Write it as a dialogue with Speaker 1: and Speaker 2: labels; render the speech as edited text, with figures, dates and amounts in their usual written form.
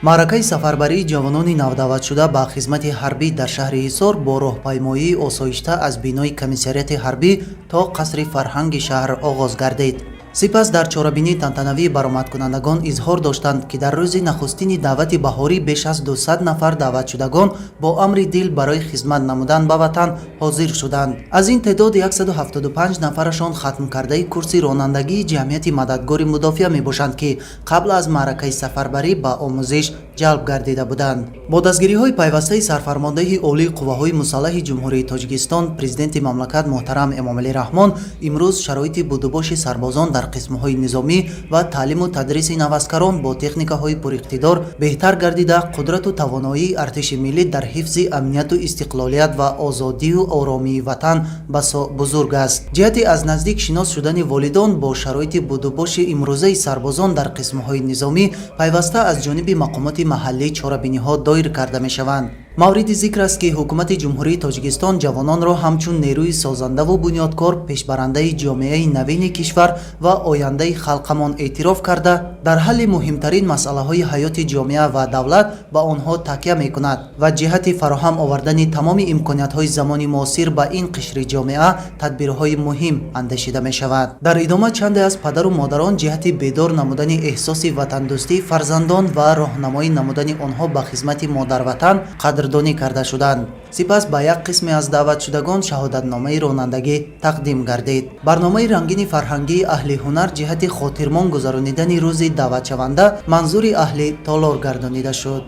Speaker 1: Маъракаи сафарбарии ҷавонони навдаъватшуда ба хизмати ҳарбӣ дар шаҳри Ҳисор бо роҳпаймоии осоишта аз бинои комиссариати ҳарбӣ то қасри фарҳанги шаҳр оғоз гардид. Сипас дар чорабинии тантанавӣ баромадкунандагон изҳор доштанд, ки дар рӯзи нахустини даъвати баҳорӣ беш аз 200 нафар даъватшудагон бо амри дил барои хизмат намудан ба ватан ҳозир шуданд. Аз ин теъдод 175 нафарашон хатмкардаи курси ронандагии ҷамъияти Мададгори мудофиа мебошанд, ки қабл аз маъракаи сафарбарӣ ба омӯзиш ҷалб гардида буданд. Бо дастгириҳои пайвастаи Сарфармондеҳи Олии Қувваҳои Мусаллаҳи Ҷумҳурии Тоҷикистон, Президенти мамлакат муҳтарам Эмомалӣ Раҳмон, имрӯз шароити будубоши сарбозон дар қисмҳои низомӣ ва таълиму тадриси наваскарон бо техникаҳои пуриқтидор беҳтар гардида, қудрату тавоноии артиши миллӣ дар ҳифзи амнияту истиқлолият ва озодию оромии ватан басо бузург аст. Ҷиҳати аз наздик шинос шудани волидон бо шароити будубоши имрӯзаи сарбозон дар қисмҳои низомӣ пайваста аз ҷониби мақомоти маҳаллӣ чорабиниҳо доир карда мешаванд. Мавриди зикр аст, ки Ҳукумати Ҷумҳурии Тоҷикистон ҷавононро ҳамчун нерӯи созандаву бунёдкор, пешбарандаи ҷомеаи навини кишвар ва ояндаи халқамон эътироф карда, дар ҳалли муҳимтарин масъалаҳои ҳаёти ҷомеа ва давлат ба онҳо такя мекунад ва ҷиҳати фароҳам овардани тамоми имкониятҳои замони муосир ба ин қишри ҷомеа тадбирҳои муҳим андешида мешавад. Дар идома чанде аз падару модарон ҷиҳати бедор намудани эҳсоси ватандӯстии фарзандон ва роҳнамоӣ намудани онҳо ба хизмати модарватан қадрдонӣ карда шуданд. Сипас ба як қисме аз даъватшудагон шаҳодатномаи ронандагӣ тақдим гардид. Барномаи рангини фарҳангии аҳли ҳунар ҷиҳати хотирмон гузаронидани рӯзи даъватшаванда манзури аҳли толор гардонида шуд.